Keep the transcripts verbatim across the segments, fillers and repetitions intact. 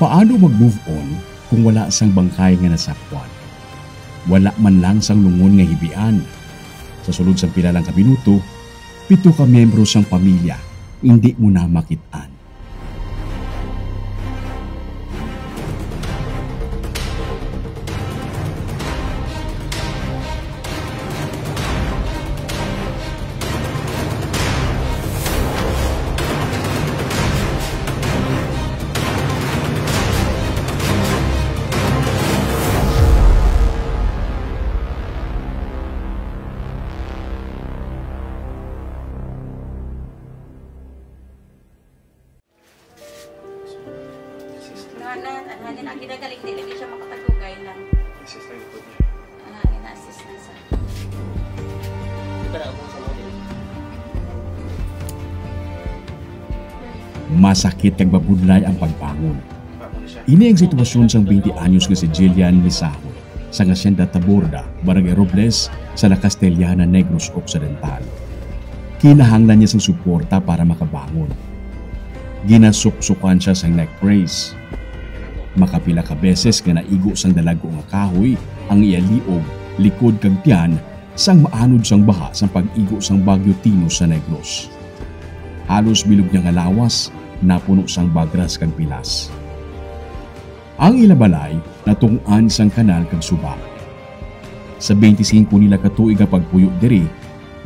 Paano mag-move on kung wala sang bangkay nga nasakwan? Wala man lang sang lungon nga hibian. Sa sulod sang pila lang ka minuto, pito ka miyembro sang pamilya indi mo na makit-an. Nga na, ano, nga na, ang ginagaling, di lagi siya makapatugay lang. Sis, sa likod niya. Ah, ina-assist na sa Masakit kag mabudlay ang pagbangon. Ini ang sitwasyon sang twenty anyos nga si Jillian Misahon, sang Hacienda Taborda, Barangay Robles, sa La Castellana, Negros Occidental. Kinahanglan niya sang suporta para makabangon. Ginasuksukan siya sang neck brace. Makapila ka beses nga naigo sang dalagko nga kahoy ang iya liog likod kag tiyan sang maanod sang baha sang pag-igo sang Bagyo Tino sa Negros. Halos bilog niya nga lawas napuno sang bagras kag pilas. Ang ila balay natungod sang kanal kag suba. Sa twenty-five nila ka tuig nga pagpuyo diri,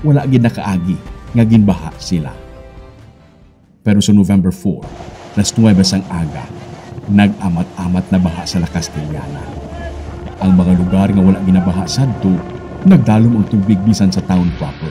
wala gid nakaagi nga ginbaha sila. Pero sa November four, alas nuwebe sang aga, nag-amat-amat na baha sa La Castellana. Ang mga lugar nga wala ginabaha sadto, nagdalom ang tubig bisan sa town proper.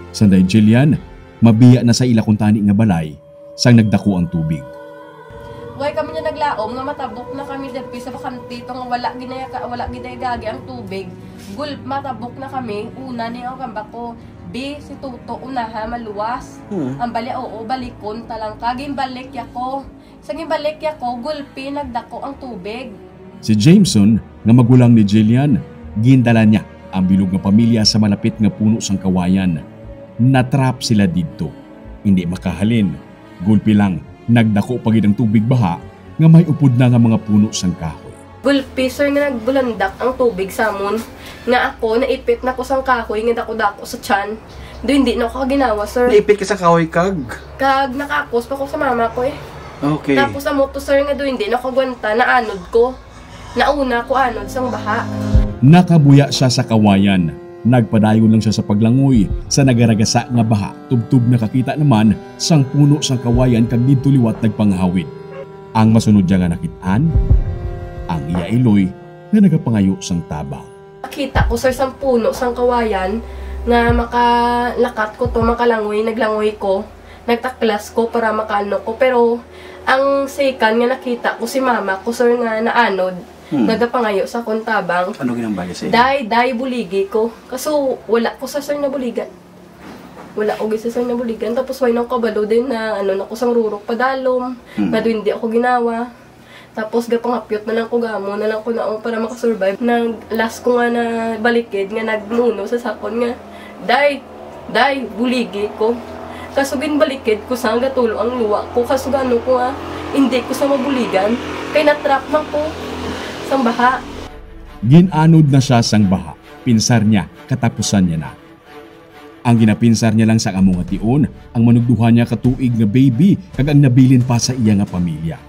Sanday Jillian, mabiya na sa ila kuntani nga balay sang nagdako ang tubig. Way kami na naglaom nga matabok na kami dapit sa bakante to nga wala ginaya ka, wala ginaya gagi ang tubig. Gulp matabok na kami, una ni ang kambako. Bi, si Tuto, unaha, maluwas. Hmm. Ang bali, oo, balikon, talangka. Ginbalik ya ko. Sa ginbalik ya ko, gulpi, nagdako ang tubig. Si Jameson, nga magulang ni Jillian, gindala niya ang bilog nga pamilya sa malapit nga puno sang kawayan. Natrap sila didto. Hindi makahalin. Gulpi lang, nagdako pa gid ang tubig baha nga may upod na nga mga puno sang kahoy. Gulpi, sir, nga nagbulandak ang tubig sa amon, nga ako naipit na ko sang kahoy nga dako-dako sa tiyan. Do hindi na ko kaginawa, sir. Naipit ka sa kahoy kag? Kag nakakos pa ko sa mama ko eh. Okay. Tapos amo to, sir, nga do hindi na ko agwanta, naanod ko. Nauna ko anod sang baha. Nakabuya siya sa kawayan. Nagpadayon lang siya sa paglangoy sa nagaragasa nga baha, tubtob nakakita naman sang puno sang kawayan kag didto liwat nagpanghawid. Ang masunod niya nga nakit-an, ang iya iloy nga nagapangayo sang tabang. Nakita ko, sir, sang puno sang kawayan nga makalakat ko to, makalangoy, naglangoy ko, nagtaklas ko para makaano ko. Pero ang second nga nakita ko si mama ko, sir, nga naanod, Hmm. nagapangayo sa akon tabang. Ano ginambal niya sa imo? Day, day, buligi ko. Kaso wala ko sa, sir, nabuligan. Wala ko gid sa, sir, nabuligan. Tapos way na ko kabalo din na ano na ko sang rurok padalom, Hmm. nga duwende ako ginawa. Tapos gapangapyot na lang ko gamo na lang ko naong para makasurvive. Nag last ko nga na balikid nga nagmuno sa sakon nga, "Day, day, buligi ko." Kaso ginbalikid ko sa gatulo ang luwa ko. Kaso gano ko nga, hindi ko sa mabuligan. Kay natrap man ko sang baha. Gin-anod na siya sang baha. Pinsar niya, katapusan niya na. Ang ginapinsar niya lang sang amo nga tion, ang manugduha niya ka tuig nga baby, kag ang nabilin pa sa iya nga pamilya.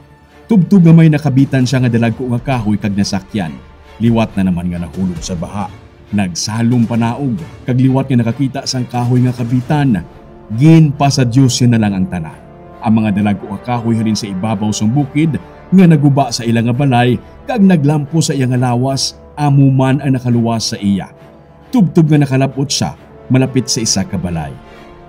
Tubtob nga may nakabitan siya nga dalagko nga kahoy kag nasakyan. Liwat na naman nga nahulog sa baha. Nagsalom panaog, kag liwat nga nakakita sang kahoy nga kabitan. Ginpasadyos niya na lang ang tanan. Ang mga dalagko nga kahoy halin sa ibabaw sang bukid nga naguba sa ila nga balay kag naglampos sa iya nga lawas, amo man ang nakaluwas sa iya. Tubtob nga nakalab-ot siya malapit sa isa ka balay.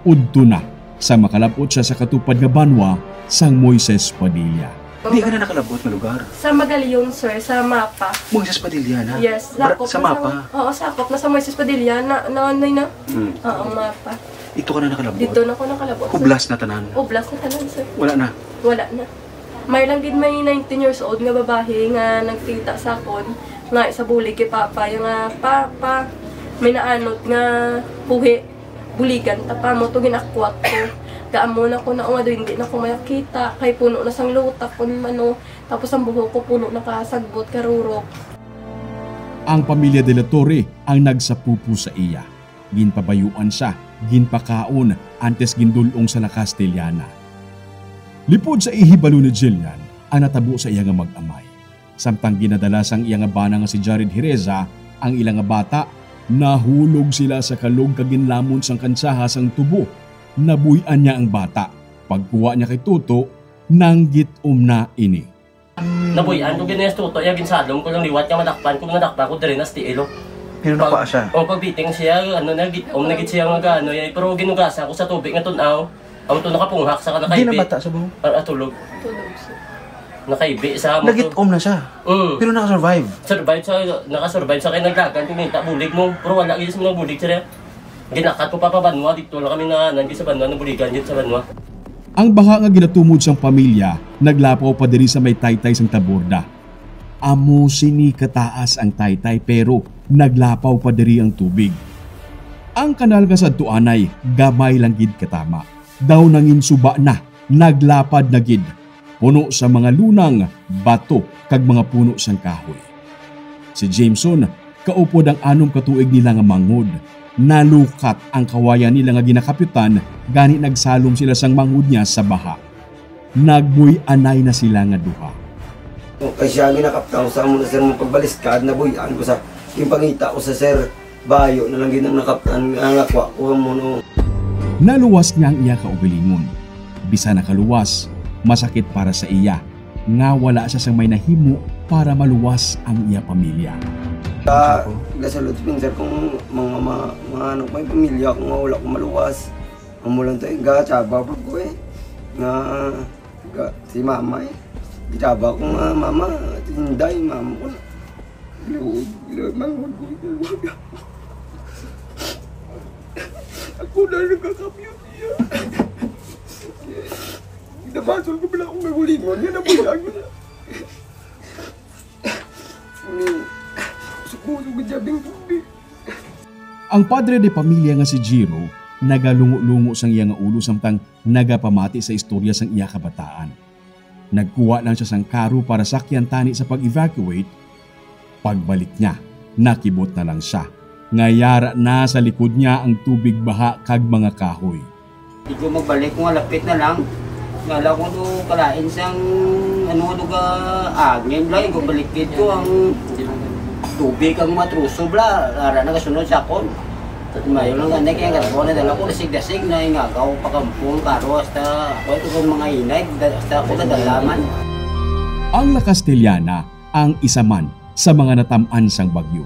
Udto na sa makalab-ot siya sa katupad nga banwa sang Moises Padilla. Di ka na nakalab-ot nga lugar? Sa Magalion, sir, sa mapa. Moises Padilla na? Yes, Bra-, sakop sa na sa mapa? Oo, sakop na sa Moises Padilla. Na, na, ano na? Hmm. Oo, mapa. Dito ka na nakalabot? Dito na ko nakalabot, sir. Hublas na tanan? Hublas na tanan, sir. Wala na? Wala na. May lang gid may nineteen years old nga babae nga nagkita sa akon nga sa bulig kay Papa, yung nga, "Papa, may naanot nga puhi, buligan ta pa mo to, ginakwat ko." Gaamo na ko na, nga daw hindi na ko makita, kay puno na sang lutak kun ano, tapos ang buhok ko puno na kasagbot, karurok. Ang pamilya de la Torre ang nagsapupo sa iya. Ginpabayuan sia, ginpakaon, antes gindul-ong sa La Castellana. Lipod sa ihibalo ni Jillian ang natabo sa iya nga mag-amay. Samtang ginadala sang iya nga bana nga si Jared Hireza ang ila nga bata, nahulog sila sa kalog kag ginlamon sang kansaha sang tubo. Nabuy-an niya ang bata. Pagkuha niya kay Toto, nanggit-om na ini. Nabuy-an ko gid na si Toto, iya ginsalom ko lang liwat nga madakpan ko, nadakpan ko diri na sa tiil, oh. Pero nakuha siya? Oh, pagbiting siya, ano, nagit-om na gid siya nga ano, eh, pero ginugasan ko sa tubig nga tun-aw. Amo to nakapunghak sa Di na nakaibi. Bata sa buhok? Ah, ah, tulog. Tulog siya. Nakaibi sa amo to. Nagit-om na siya? Mm. Pero nakasurvive? Survive sa, nakasurvive sa kay naglagan, kumita, bulig mo. Pero wala gid sa mga bulig, sir, eh. Ginakat ko pa pa banwa, dito lang kami na, nandito sa banwa, nabuligan dito sa banwa. Ang baha nga ginatumod sang pamilya naglapaw pa diri sa may taytay sang Taborda. Amo sini kataas ang taytay, pero naglapaw pa diri ang tubig. Ang kanal nga sadto anay gamay lang gid katama. Daw nanginsuba na, naglapad na gid. Puno sa mga lunang, bato, kag mga puno sang kahoy. Si Jameson, kaupod ang anom ka tuig nila nga manghod. Nalukat ang kawayan nila nga ginakapyutan, gani nagsalom sila sang manghod niya sa baha. Nagbuy-anay na sila nga duha. Kay siya ang ginakaptan sa amo na, sir, mong pagbaliskad, nabuy-an ko sa, yung pangita ko sa, sir, bayo na lang gid ang nakaptan, ang nakwa ko mo, no. Naluwas niya ang iya kaugalingon. Bisan nakaluwas, masakit para sa iya nga wala siya sang may nahimo para maluwas ang iya pamilya. Sa, sa Lord Spencer, kung mga, mga, mga anak, may pamilya, kung wala ko maluwas, amo lang to, eh, gachaba pa ko, eh. Nga, ga, si mama, eh. Gachaba ko nga, "Mama, tinday, mama ko na." Lord, Lord, manghod ko. Ako na nagkakapyot niya. Nabasol ko pala akong kagulingon. Yan ang bulag niya. Hmm. Suko-suko jabing tubig. Ang padre de pamilya nga si Jiro nagalungo-lungo sang iya nga ulo samtang nagapamati sa istorya sang iya kabataan. Nagkuha lang siya sang karo para sakyan tani sa pag-evacuate. Pagbalik niya, nakibot na lang siya nga yara na sa likod niya ang tubig, baha, kag mga kahoy. Di ko magbalik, nga lapit na lang. Nga lang ko do kalain sang, ano, do ka angin, lay, ko balik dito ang tubig ang matruso, bla, ara na kasunod sa akon. Mayo lang gani kay ang karbo na dala ko, dasig-dasig na ingagaw, pakampong, karo, hasta ako ito kung mga inay, da-, hasta ako nadalaman. Ang La Castellana ang isa man sa mga natam-an sang bagyo.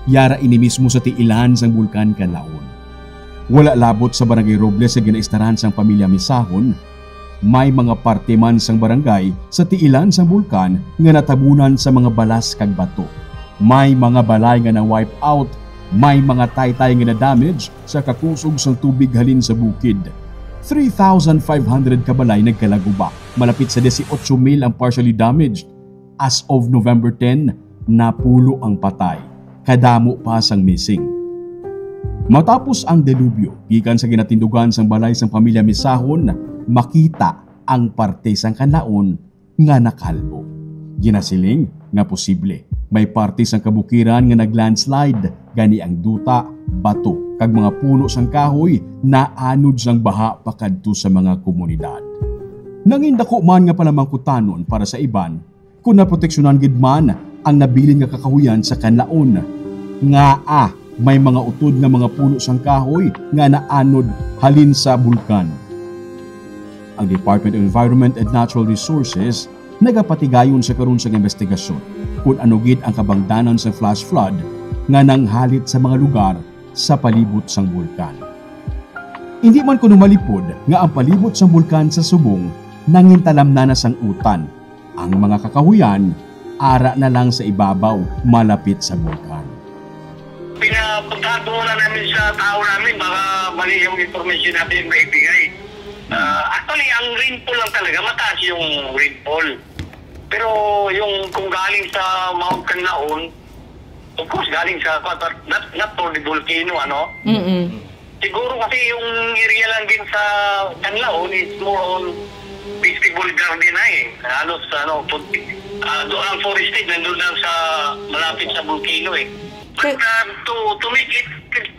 Yara ini mismo sa tiilan sang Bulkan Kanlaon. Wala labot sa Barangay Robles sa ginaistaran sang pamilya Misahon, may mga parte man sang barangay sa tiilan sang bulkan nga natabunan sa mga balas kag bato. May mga balay nga na-wipe out, may mga taytay nga na-damage sa kakusog sang tubig halin sa bukid. Three thousand five hundred ka balay nagkalaguba, malapit sa dieciocho mil ang partially damaged. As of November ten, napulo ang patay, kadamo pa sang missing. Matapos ang delubyo, gikan sa ginatindugan sang balay sang pamilya Misahon, makita ang parte sang Kanlaon nga nakalbo. Ginasiling nga posible may parte sang kabukiran nga nag-landslide, gani ang duta, bato, kag mga puno sang kahoy naanod sang baha pakadto sa mga komunidad. Nangin dako man nga palamangkutanon para sa iban kon naproteksyonan gid man ang nabilin nga kakahuyan sa Kanlaon. Ngaa may mga utod nga mga puno sang kahoy nga naanod halin sa bulkan? Ang Department of Environment and Natural Resources nagapatigayon sa karon sang investigasyon kon ano gid ang kabangdanan sa flash flood nga nanghalit sa mga lugar sa palibot sang bulkan. Indi man kuno malipod nga ang palibot sang bulkan sa subong nangintalamnan na sang utan. Ang mga kakahuyan ara na lang sa ibabaw, malapit sa bulkan. Pinapuntahan po muna namin sa tao namin, baka mali yung information namin yung maibigay. Ah, actually, ang rainfall lang talaga, mataas yung rainfall. Pero yung kung galing sa Mount Kanlaon, of course, galing sa, not, not for the volcano, ano? Mm-mm. Siguro kasi yung area lang din sa Kanlaon is more on festival garden na eh. Halos ano, pun- ah, doon ang forested, nandun lang sa malapit sa volcano eh. But uh, to, to make it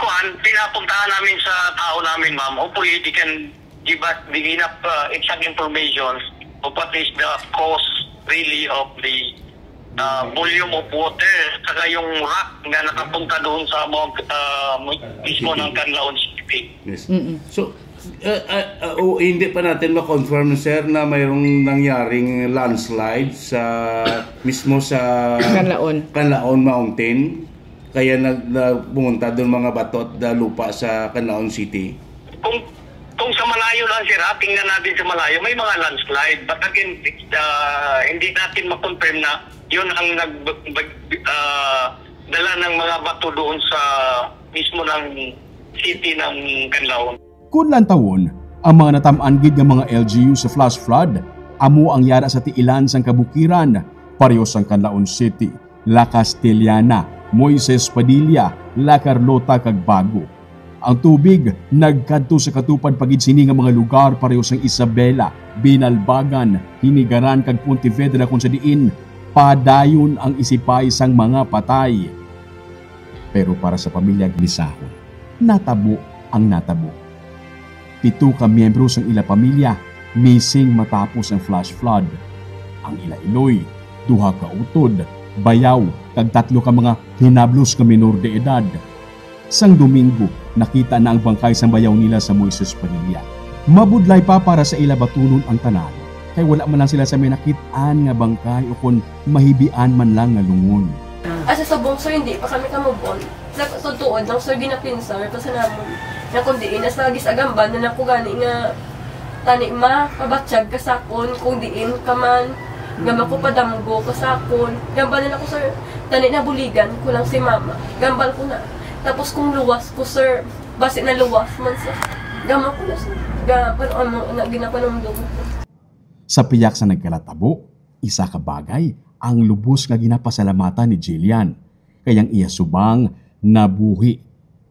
kuan, pinapuntahan namin sa tao namin, ma'am. Hopefully, they can give us the enough uh, exact information of what is the cause really of the uh, volume of water saka yung rock na nakapunta doon sa mga uh, mismo ng Kanlaon City. Yes. So, uh, uh, uh, oh, hindi pa natin ma-confirm, sir, na mayroong nangyaring landslide sa mismo sa Kanlaon. Kanlaon Mountain. Kaya nag, na, pumunta doon mga bato at uh, lupa sa Kanlaon City. Kung kung sa malayo lang, sir, ha, tingnan natin sa malayo, may mga landslide. But again, uh, hindi natin ma-confirm na yun ang nag uh, dala ng mga bato doon sa mismo ng city ng Kanlaon. Kun lantawon, ang mga natamaan gid nga mga L G U sa flash flood amo ang yara sa tiilan sang kabukiran, pareho sang Kanlaon City, La Castellana, Moises Padilla, La Carlota, kag Bago. Ang tubig nagkadto sa katupad pa gid sini nga mga lugar pareho sang Isabela, Binalbagan, Hinigaran, kag Pontevedra, kung sa diin padayon ang isipay sang mga patay. Pero para sa pamilya Glisahon, natabo ang natabo. Pito ka miyembro sang ila pamilya missing matapos ang flash flood. Ang ila iloy, duha ka utod, bayaw, kag tatlo ka mga hinablos nga minor de edad. Sang Domingo, nakita na ang bangkay sang bayaw nila sa Moises Padilla. Mabudlay pa para sa ila batunon ang tanan, kay wala man lang sila sa may nakit-an nga bangkay o kon mahibian man lang nga lungon. Asa subong, sir, hindi pa kami ka-move on. Sa tutuod lang, sir, ginapinsar pa sa namon. Na kung diin, as lagi sa agamban na lang ko gani nga tani ma, mabatyag ka sakon, kung diin ka man, nga makupadamgo ka sakon. Gambal na lang ko, sir, tani nabuligan ko lang si mama. Gambal ko na. Tapos kung luwas ko, sir, basi na luwas man, sir. Gambal ko na, sir. Gambal, ano, na, ginapanumdum ko. Sa piyak sa nagkalatabo, isa ka bagay ang lubos nga ginapasalamatan ni Jillian, kay ang iya subang nabuhi,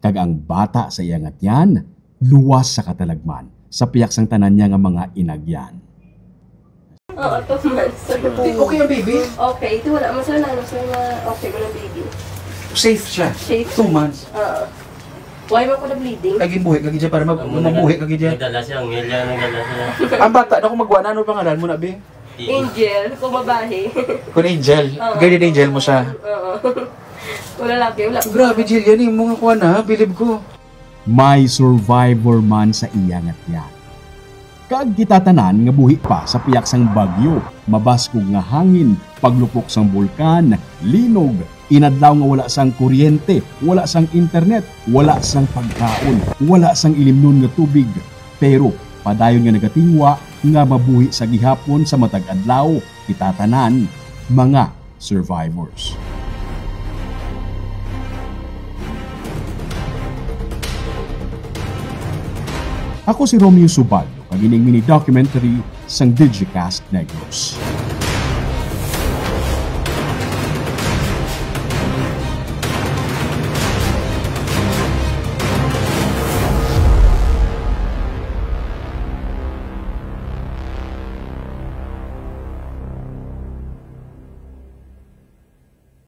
kag ang bata sa iya nga tiyan luwas sa katalagman, sa piyak sang tanan niya nga mga inagyan. Oo, two months, sir. Okay ang baby? Okay, ito wala mo, sir, na ano, sir, na okay mo ng baby. Safe siya? Safe. Two months? Oo. Why mo ko na bleeding? Ay, ginbuhi ka gid siya para mag mabuhi ka gid siya. Nagdala siya, ang ngilya, nagdala siya. Ang bata na kung magwana, ano pangalan mo na, Bing? Angel, kung babae. Kung angel, Oo. Guardian angel mo siya. Oo. Wala lagi, wala. Grabe, Jillian, yung mga kuha na, bilib ko. May survivor man sa iya nga tiyan. Kag kita tanan nga buhi pa sa piyak sang bagyo, mabaskog nga hangin, paglupok sang bulkan, linog, inadlaw nga wala sang kuryente, wala sang internet, wala sang pagkaon, wala sang ilimnon nga tubig. Pero padayon nga nagatingwa nga mabuhi sa gihapon sa matag adlaw, kita tanan mga survivors. Ako si Romeo Subago, kag ining mini documentary sang Digicast Negros.